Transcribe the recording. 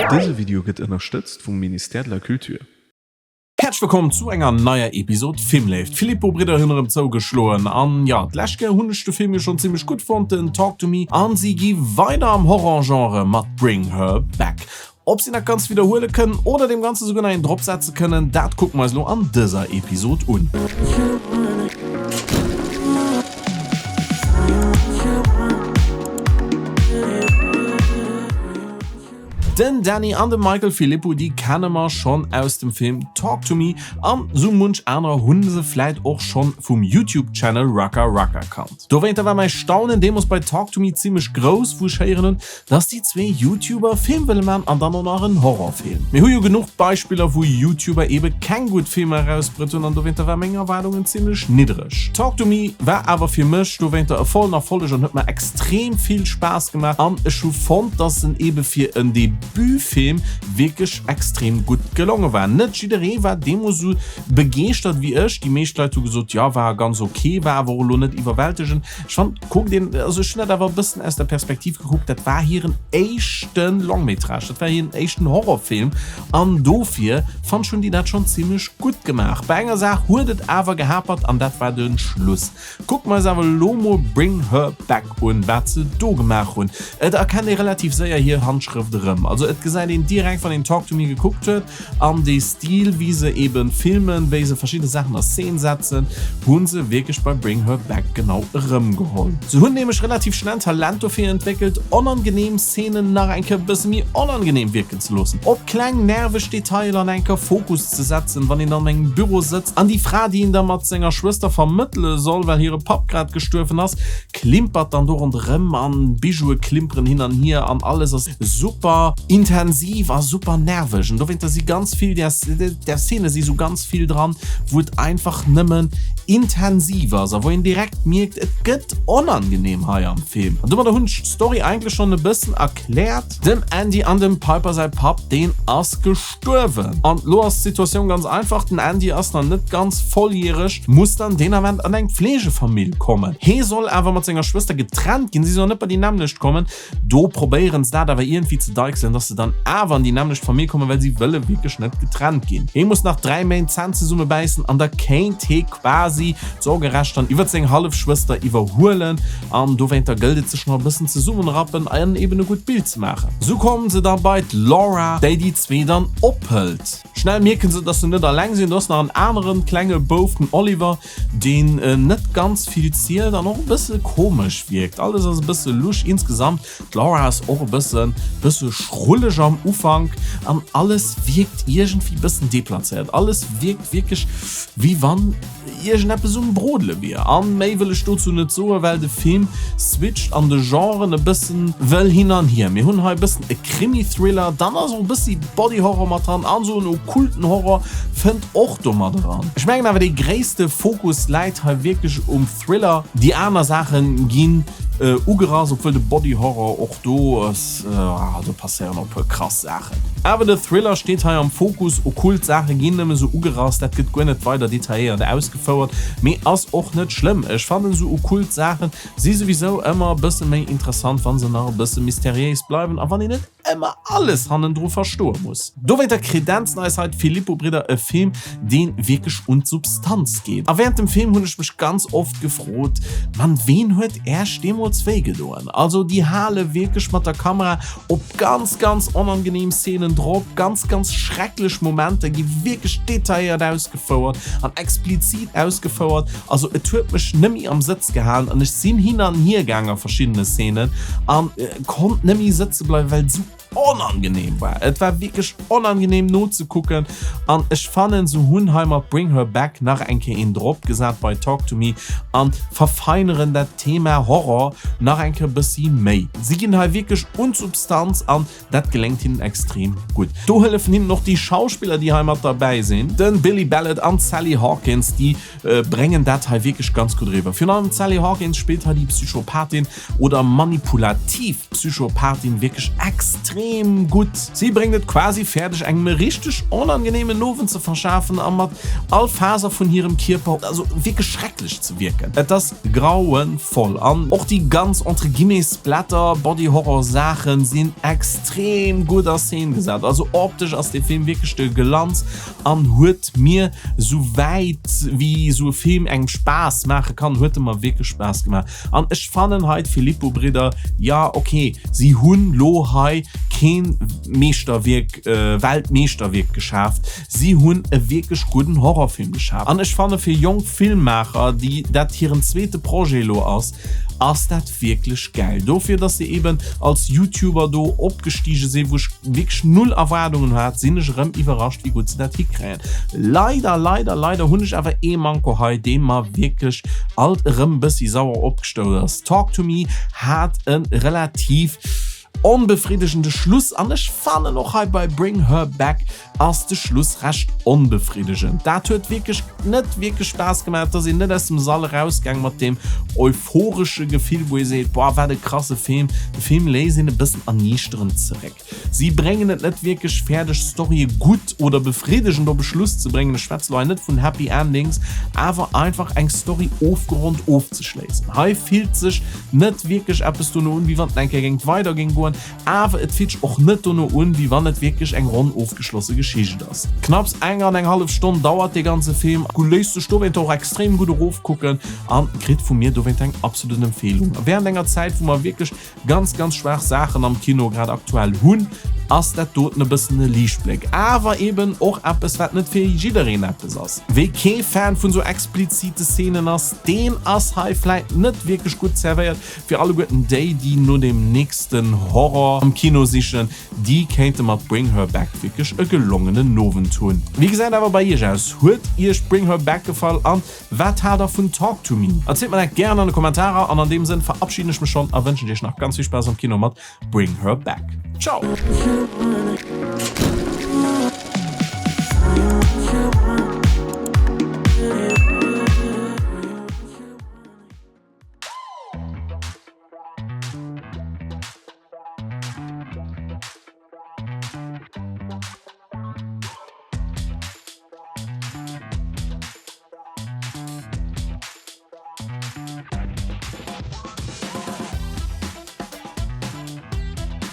Dëse Video gëtt ënnerstëtzt vum Ministère de la Culture. Häerzlech wëllkomm zu enger neier Episode Filmléift. D'Filippo Bridder hunn erëm zougeschloen an jo, d'lescht Kéier hunn ech de Film jo schonn zimmlech gutt fonnt, den Talk to Me, an si gi weider am Horror-Genre mat Bring Her Back. Ob si dat Ganzt widderhuele kënnen oder deem Ganze souguer nach een drop setze kënnen, dat kucke mer eis elo an dëser Episod un. Den Danny an de Michael Philippou, déi kenne mer schonn aus dem Film Talk to Me an sou munch anerer hunn se vläit och schonn vum YouTube Channel Raka Raka kannt. Dowéinter war mäi Staunen deemools bei Talk to Me zimmlech grouss, wou ech héieren hunn, Dass déi zwee YouTuber Film wëlle man an dann och nach en Horrorfilm. Mir hu jo genuch Beispiller wou YouTuber ebe keng gutt Filmer erausbruet hunn an dowéinter war meng Erwaardungen zimlech niddreg. Talk to Me war awer fir mech dowéinter e vollen Erfolleg an huet mer extrem vill Spaass gemaach an ech hu fonnt dass en ebe fir en Debutfilm wierklech extrem gutt gelonge war. Net jidderee war deemools sou begeeschtert wéi ech, déi meescht Leit hu gesot jo war ganz ok, war awer och elo net iwwerwältegend. Ech fand, kuckt een, also ech hunn dat awer e bëssen aus der Perspektiv gekuckt, dat war hiren éischte Long-métrage, dat war hiren éischten Horrorfilm an dofir fand ech hunn déi dat schonn zimmlech gutt gemaach. Bei enger Saach huet et awer gehapert an dat war de Schluss. Kucke mer eis awer elo mol Bring Her Back un, wat se do gemaach hunn. Et erkennt ee relativ séier hir Handschrëft erëm, also et gesäit een direkt wann een Talk to Me gekuckt huet, An dee Stil wéi se eben filmen, wéi se verschidde Saachen a Szene setzen, hu se wierklech bei Bring Her Back genau erëmgeholl. Se hunn nämlech relativ schnell en Talent dofir entwéckelt, onangenehm Szenen nach eng Kéier e bësse méi onangenehm wierken ze loossen, op kleng nerveg Detailer an enker Fokus ze setzen, wann een an engem Büro sëtzt an déi Fra, déi een da mat senger Schwëster vermëttele soll, well hire Papp grad gestuerwen ass, klimpert dann do ronderëm an Bijoue klimperen hin an hier an alles ass super intensiv a super nerveg. An dowéinter si ganz vill där där Szene si sou ganz vill dran, wou et einfach nëmmen intensiv ass a wou een direkt mierkt, et gëtt onangenehm hei am Film. An domadder hunn ech d'Story eigentlech schonn e bëssen erkläert. Dem Andy an dem Piper säi Papp, deen ass gestuerwen. An lo ass d'Situatioun ganz einfach, den Andy ass nach net ganz volljäreg, muss dann deen Ament an eng Pflegefamill kommen. Hee soll awer mat senger Schwëster getrennt ginn, si soll net bei déi nämmlecht kommen. Do probéieren se dat awer iergendwéi ze deichselen, dass se dann awer an déi nämmlecht Famill kommen, well si wëlle wierklech net getrennt ginn. Hee muss nach 3 Méint d'Zänn zesumme bäissen an da kéint hee quasi d'Sorgerecht dann iwwert seng Hallefschwëster iwwerhuelen an dowéinter gëllt et sech nach e bëssen zesummenrappen an eben e gutt Bild ze maachen. Sou kommen se da bei d'Laura, déi déi zwee dann ophëlt. Schnell mierken se, dass se net alleng sinn, do ass nach en aneren klenge Bouf, den Oliver, deen net ganz vill zielt an och e bësse komesch wierkt. Alles ass e bësse lusch insgesamt. D'Laura ass och e bëssen bësse schrulleg am Ufank an alles wierkt iergendwéi bëssen deplazéiert. Alles wierkt wierklech wéi wann iergendeppes um Brodele wier. An méi wëll ech dozou net soen, well de Film switcht an de Genren e bëssen wëll hin an hier. Mir hunn hei e bëssen e Krimi-Thriller, dann ass och e bëssi Body Horror mat dran an esou en okkulten Horror fënnt och do mat eran. Ech mengen awer dee gréisste Fokus läit hei wierklech um Thriller, déi aner Saache ginn ugerass, obwuel de Body Horror och do ass, do passéieren och e puer krass Saachen. Awer de Thriller steet hei am Fokus, okkult Saache ginn nëmme sou ugerass, dat gëtt guer net weider detailléiert ausgefouert, mee ass och net schlëmm. Ech fannen sou okkult Saachen si souwisou ëmmer e bësse méi interessant, wann se nach e bësse mysteriéis bleiwen a wann een net ëmmer alles hannendru verstoe muss. Dowéinter kredenzen eis hei d'Philippou-Bridder e Film, dee wierklech un d'Substanz geet. A wärend dem Film hunn ech mech ganz oft gefrot, Mann, ween huet Äerch deemools wéi gedoen? Also déi hale wierklech mat der Kamera op ganz, ganz onangenehm Szenen drop, ganz, ganz schrecklech Momenter gi wierklech detailléiert ausgefouert an explizit ausgefouert. Also et huet mech nëmmi am Sëtz gehalen an ech sinn hin an hier gaang a verschiddene Szenen an konnt nëmmi sëtze bleiwen, well et esou onangenehm war. Et war wierklech onangenehm nozekucken an ech fannen se hunn hei mat Bring Her Back nach eng Kéier een drop gesat bei Talk to Me an verfeineren dat Thema Horror nach eng Kéier bëssi méi. Si ginn hei wierklech un d'Substanz an dat geléngt hinnen extrem gutt. Do hëllefen hinnen och déi Schauspiller déi hei mat derbäi sinn, den Billy Ballot an d'Sally Hawkins, déi bréngen dat hei wierklech ganz gutt eriwwer. Virun allem d'Sally Hawkins spillt hei déi Psychopathin oder manipulativ Psychopathin wierklech extrem. extrem gutt. Si bréngt et quasi fäerdeg engem e richteg onangenehmen Owend ze verschafen a mat all Faser vun hirem Kierper, also wierklech schrecklech ze wierken. Et ass grauenvoll an och déi ganz entre guillemets Splatter Body Horror Saachen sinn extrem gutt a Szene gesat. Also optesch ass dee Film wierklech de Glanz an huet mir sou wäit wéi sou e Film engem Spaass maache kann, huet e mer wierklech Spaass gemaach. An ech fannen hei d'Filippo Bridder, jo ok, si hunn lo hei keen Meeschterwierk, Weltmeeschterwierk geschaaft, si hunn e wierklech gudden Horrorfilm geschaaft. An ech fanne fir jonk Filmmaacher, déi dat hiren zweete Projet lo ass, ass dat wierklech gäil. Dofir dass se eben als Youtuber do opgestige sinn, wou ech wierklech null Erwaardungen hat, sinn ech erëm iwwerrascht wéi gutt se dat hikréien. Leider, leider, leider hunn ech awer ee Manko hei, dee mer wierklech alt erëm bëssi sauer opgestouss ass. Talk to Me hat e relativ onbefriddegende Schluss an ech fannen och hei bei Bring Her Back ass de Schluss recht onbefriddegend. Dat huet wierklech net wierklech Spaass gemaach, et ass een net aus dem Sall erausgaang mat deem euphoresche Gefill, wou ee seet, boah, wat e krasse Film. De Film léisst een e bëssen erniichterend zeréck. Si bréngen et net wierklech fäerdeg, Storye gutt oder befriddegend op e Schluss ze bréngen, ech schwätze lo hei net vun Happy Endings, awer einfach eng Story ofgeronnt ofzeschléissen. Hei fillt sech net wierklech eppes dono un, wéi wann et eng Kéier géingt weider géing goen. Awer et fillt sech och net dono un, wéi wann et wierklech eng ronn ofgeschlosse Geschicht ass. Knapps eng an eng hallef Stonn dauert dee ganze Film, léisst sech dowéint och extrem gutt erofkucken an kritt vu mir dowéint eng absolut Empfehlung. A während enger Zäit, wou mer wierklech ganz, ganz schwaach Saachen am Kino grad aktuell hunn, ass dat doten e bëssen e Liichtbléck. Awer eben och eppes, wat net fir jiddereen eppes ass. Wee kee Fan vun sou explizite Szenen ass, deen ass hei vläit net wierklech gutt zerwéiert. Fir alleguerten déi, déi no dem nächsten Horror am Kino sichen, déi kéinte mat Bring Her Back wierklech e gelongenen Owend hunn. Wéi gesäit awer bei iech aus? Huet iech Bring Her Back gefall an wat haalt der vun Talk to Me? Erzielt mer dat gären an de Kommentarer an an deem Sënn verabschiden ech mech schonn a wënschen iech nach ganz vill Spaass am Kino mat Bring Her Back. Ciao!